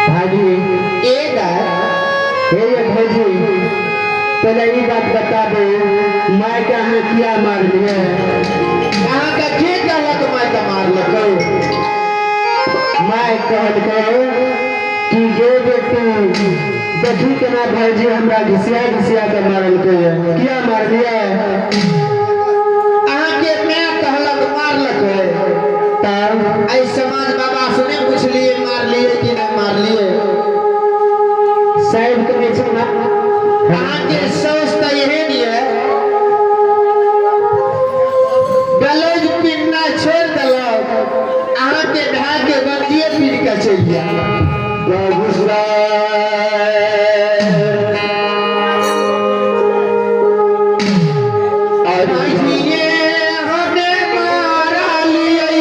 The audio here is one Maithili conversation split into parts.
भाजी एक हे ये भौजी, पहले ई बात बता दो, माय के अहाँ किया मारलिए? अहाँ के के कहलक माय के मारलक? माय कहलकै कि गे बेटी, देखी केना भौजी हमरा घिसिया घिसिया के मारलकै, किया मारलिए? अहाँ के my कहलक मारलक? तब एहि समाज बाबा से नहीं पूछलिए मारलिए कि नहीं मारलिए? साहब के नहीं छै ना। अहाँ के सोच तऽ एहन ये, ब्लाउज पिन्हना छोड़ि देलक, अहाँ के भाय के गंजिए पीन के चलि गेल। भाईजिए हमे मारलियै।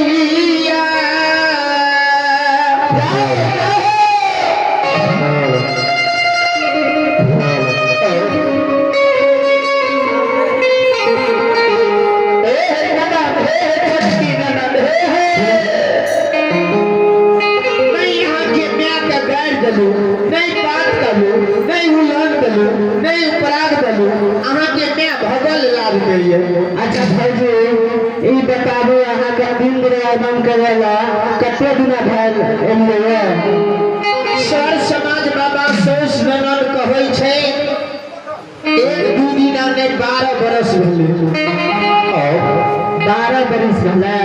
नहीं यहाँ के माय के गारि देलू, नहीं बात करू, नहीं उल्लंघन देलू, नहीं उपराग देलू, अहाँ के माय भगल लाभ दैये। अच्छा भौजी, ई बताबू अहाँ के दिन दुरागमन करेला कते दिना भेल एलियै? सर समाज बाबा सौस ननद कहै छै एक दू दिना नहि 12 बरस भेलै। 12 बरस भेलै?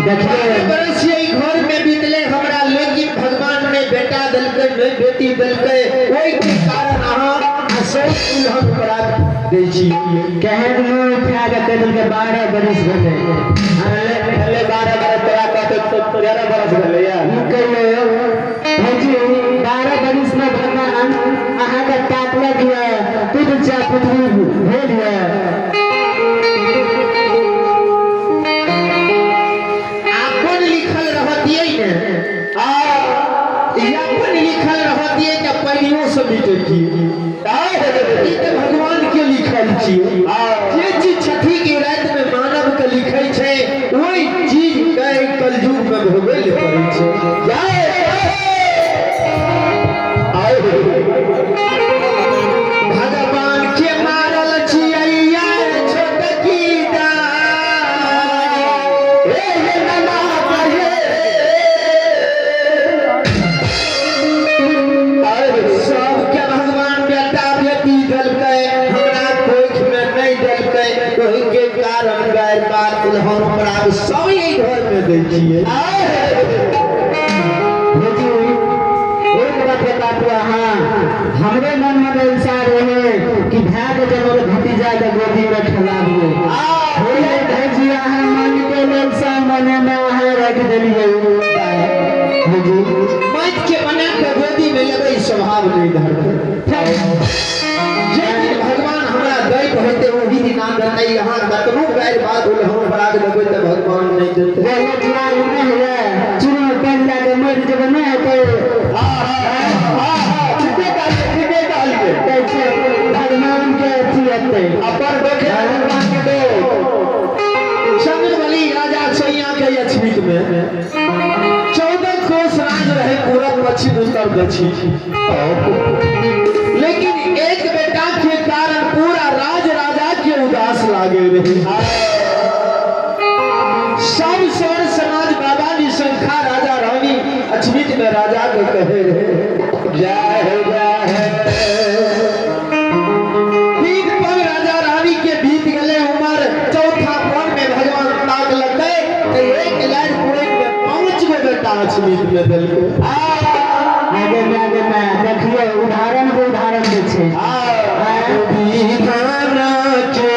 देखियौ 12 बरस यही घर में बीतले हमरा, लेकिन भगवान ने बेटा देलकै नहि बेटी देलकै, ओहि के कारण अहाँ आ सौस उल्हन करा दै छी। केहन मुँह उठा के कहि देलकै 12 बरस भेलै। भेलै 12 बरस, तोरा कहतै 13 बरस भेलैया। ई कहियौ भौजी, 12 बरस में भगवान अहाँके ताकलक यऽ, पुत्र चा पुत्री भेल यऽ? अपन लिखल रहतियै ने, आ अपन लिखल रहतियै तऽ पहिलियो से मिटतियै। ई तऽ भगवान के लिखल छियै। जे चीज छठी के राति में मानव के लिखै छै ओहि चीज के कलयुग में भोगै लए पड़ै छै। भगवान के मारल छियै छोटकी दाई। सबके भगवान बेटा बेटी देलकै, हमरा कोख में नहीं देलकै, ओहि के कारण गाय बात उल्हन पराग सब यही घर में दै छियै। भौजी, एक बात बताबू अहाँ, हमरे मन में इच्छा रहे कि भाय के जनल भतीजा के गोदी में खेलाबियै। होइए भौजी, अहाँ मन के लेल मने में अहाँ राखि देलियै भौजी। माटि के बना के गोदी में लेबै स्वभाव नहीं धरतै। जे दिन भगवान हमरा दैत होते ओही दिन देतै। यहाँ कतनो गारि बात उल्हन पराग देबै तऽ भगवान नहीं देतै। बोले चुनाव नहीं है, चुनाव पानि लए के मरि जेबै नहि हेतै। ठीके कहलियै, ठीके कहलियै। कहै छै भगवान के अथी हेतै। अपन देखे भगवान के दो। चंद्रबली राजा सैया के अछमीत में 14 कोस राज रहे, पूरब पश्चिम उत्तर दक्षिण, लेकिन एक बेटा के कारण पूरा राज राजा के उदास लागे रहे। सब सर समाज बाबा निशंखा राजा रानी अछमीत में राजा के कहे रहे जय हो जय है। तीन पग राजा रानी के बीत गले उम्र, चौथा पग में भगवान ताक लगते तो एक लाइन पूरे में 5 गो बेटा अछमीत में देलकै। आगे में आगे में देखियौ उदाहरण के उदाहरण दै छै। विधान के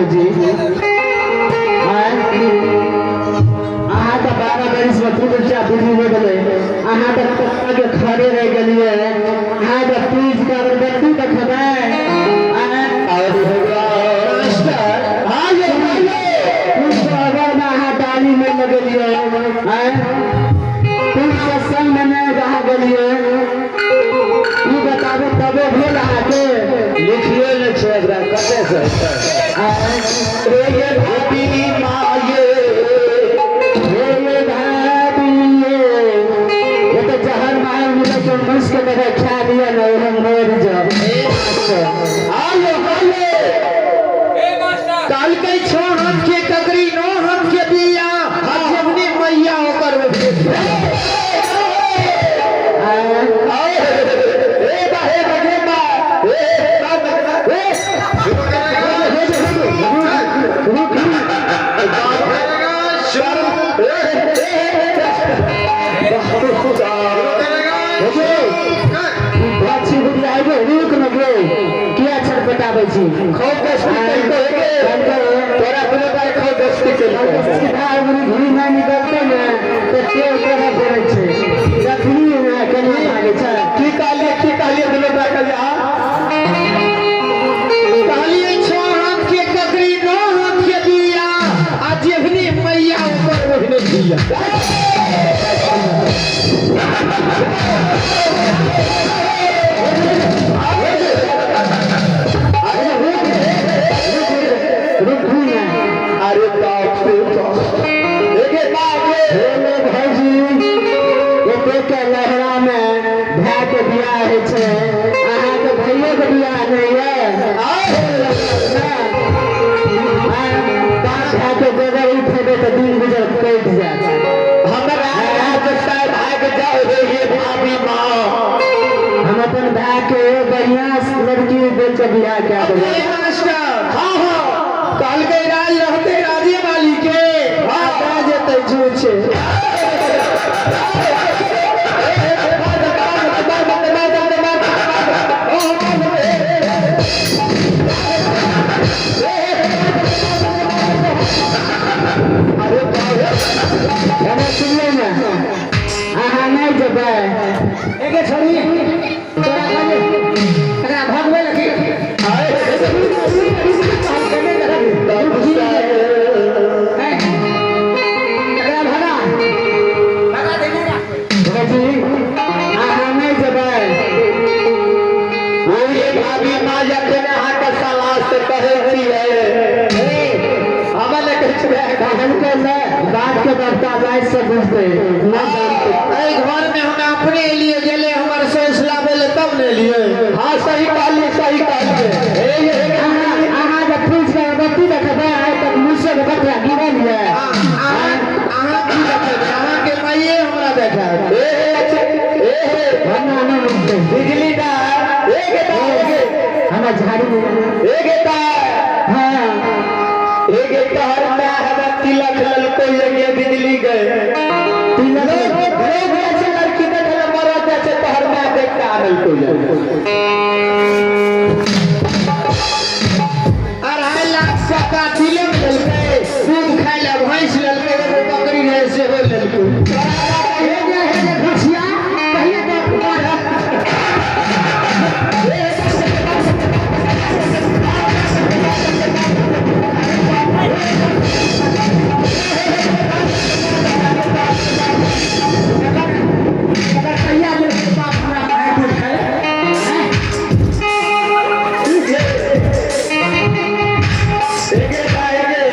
भौजी अहाँ तऽ 12 बरिसमे पूजा बुझि हो गेलै अहाँ तऽ के खड़े रहि गेलियै अहाँ तऽ पूज के अगरबत्ती देखबै अहाँ डालीमे लगेलियै पूज के संगमे नहि अहाँ गेलियै ई बताबू तबे भेल अहाँके लिखियो नहि छै एकरा कतऽ से हेतै रे भाभी माये हे भाभी ये तऽ जहर मार मिलै छै मुस के देखै खा लिअ ने ओहन मरि जाउ आयो आयो कहलकै 6 हाथ के ककरी 9 हाथ के बिया आ जेवनी मैया ओकर रुक न गो किया छटपटाबै छी खूब गस्ती केलको हे तोरा कोनो बार खूब गस्ती केलको सीधा उंगली घुरी नहि निकलतै ने तऽ तेल करऽ पड़ै छै देखली ने केना भागै छै की कहलिए दुनू बार कहलिए आ कहलियै 6 हाथ के ककरी 9 हाथ के बिया आ जेवनी मैया ओकर ओहने बिया रुकू ने अरे बाप रे बाप एगे बाप रे हे भौजी एते के लहरा में भाय के बियाह होइ छै अहाँके भैयो के बियाह नहि यऽ बाप भाय के गोबर उठेबै तऽ दिन गुजर कटि जायत हमर राज साहब भाग जाओ हे ये भाभी माँ हम अपन भाय के बढ़िया लड़की देख के बियाह कए देबै मास्टर हाँ हाँ कहलकै राज रहतै राजे वाली के आ जेतै झूठे एना सुनियै ने अहाँ नहि जेबै एगे छोड़ी तोरा कहलियै एकरा भगबै लए की एकरा भगा भगा दे मेरा भौजी अहाँ नहि जेबै ये भाभी माँ जखन अहाँके सलाह से कहै छियै हमरा लए कहै छियै कहलकै ने बात के बड़का जाय से बुझतै नहि जानतै एहि घर में हम अपने एलिए गेले हमर साउस लाबै ले तब ने एलिए हाँ सही कहलिए सही कहलिए हे ये अहाँ अहाँ जे पूछ के अगरबत्ती देखबै आइ तक मुँह के बकरा गिरल यऽ अहाँ अहाँ की देखेबै अहाँके माइए हमरा देखायत हे हे हे हमरा नहि बुझतै बिजली दार एक तार हमरा झाड़ू एक तार हाँ एक तहर में हमरा तिलक ललको ये बिजली गए तिलक लोग लोग जाइ छै लड़की देखै लए मरद जाइ छै तोहर माय देख के आनल कोइ 2.5 लाख टका तिलक लेलकै दूध खाय लए भैंस लेलकै एगो बकरी रहै सेहो लेलकै हे जे हे जे घुसिया कहिया के कहिया लेलकै बाप हमरा भाय दूध खाय एगे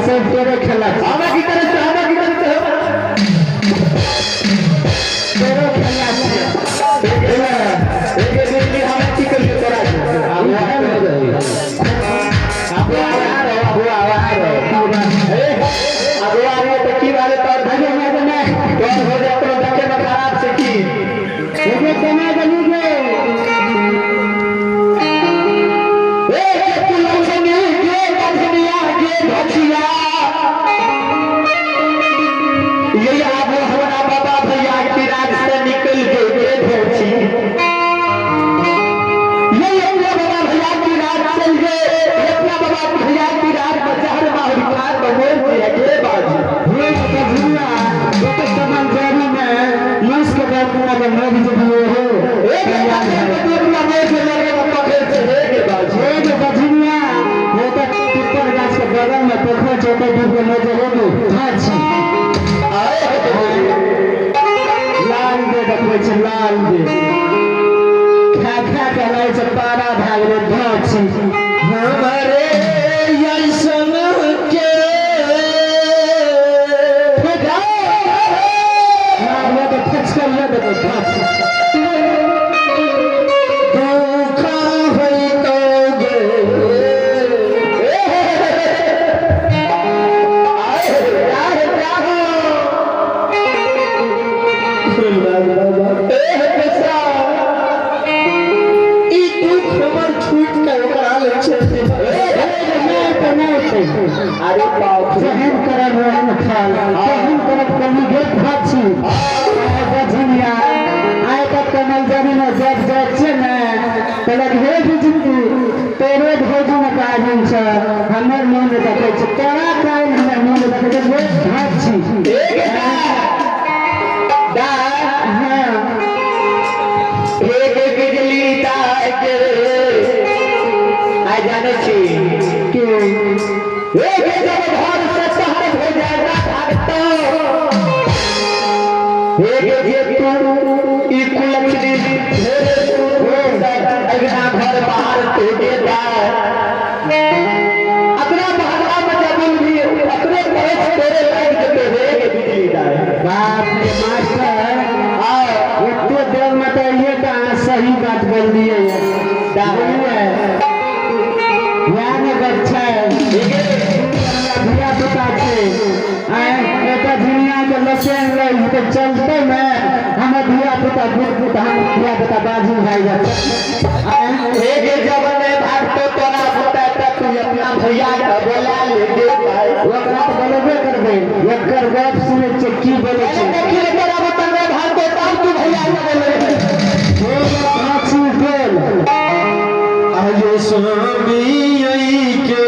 सब तोरे खेला हमरा की करे छै हमरा की करे छै तोरे खेला एक बिजली हम की करियो तोरा आबू आ रे आबू आ रे ए आबू आ रे त की वाले तोर भागे भागे ना तोर हो जा तो देखे में खराब से की एगो कमा गली गे ए तू लक्ष्मी के बधनिया के भचिया ये आबू हमरा बाबा भैया की राज से निकल गए गे भौजी ये अपना बाबा भैया की राज चल गए अपना बाबा भैया की राज बचार बाहर खार बमोर दिया गे बाजी हे बधनिया वो तो सामान जारी में लूस के बाद में के मोदी जी दिए हो एक दुनिया में के लगे पकड़ से हे गे बाजी हे जो बधनिया वो तो पिपर गाछ के बगल में पोखर चौके दूर के मोदी हो गई हां आए लाल दे देखबै छै लाल दे खा खा के लै छै पारा भए गेलै भाँची हमारे ऐसन के लाल दे फचकल ले देखै भाँची दुख होई तो गे आए आए आए ए पैसा ई दुख हमर छूट के ओकरा ले छै नहि तऽ नहि अरे बाप रे जेहन करब ओहन खाल तेहन करब कमी गेल भाँची बझनिया आइ तक कमल जमीन जब जाइ छियै ने कहलक हे बिजली तोरे भौजीमे काज छै हमर मोन देखै छै तोरा काज हमर मोन देखै छै हे भाँची एक दा हाँ एक बिजली दाग आइ जानै छी के एक जब घर से शहर हो जाएगा भागतो एक जे तू ई कुलक्षणी ढेरे अगना घर बाहर तो देता अपना महंगा में जब भी अपने पैसे तेरे लग जते हे के बिजली दाग बाप रे मास्टर एते देर में तो ये तो अहाँ सही बात बोल दिए वएह ने गप छै हमरा धिया पुता छै आँय एतऽ दुनिया के लचेन लै तऽ चलतै ने हमर धिया पुता बुझ हम धिया पुता बाजू भए जातै आँय एक जब नहीं भागतो तोरा होता तब तू अपना भैया के बोला ले दे भाई ओकरा तऽ बोलबे करबै एकर गप सुनै छियै की बोलै पहले छै देखी तोरा होता नहीं भागतो तब तू भैया के बोले हे गे भाँची बोल आयो स्वामी के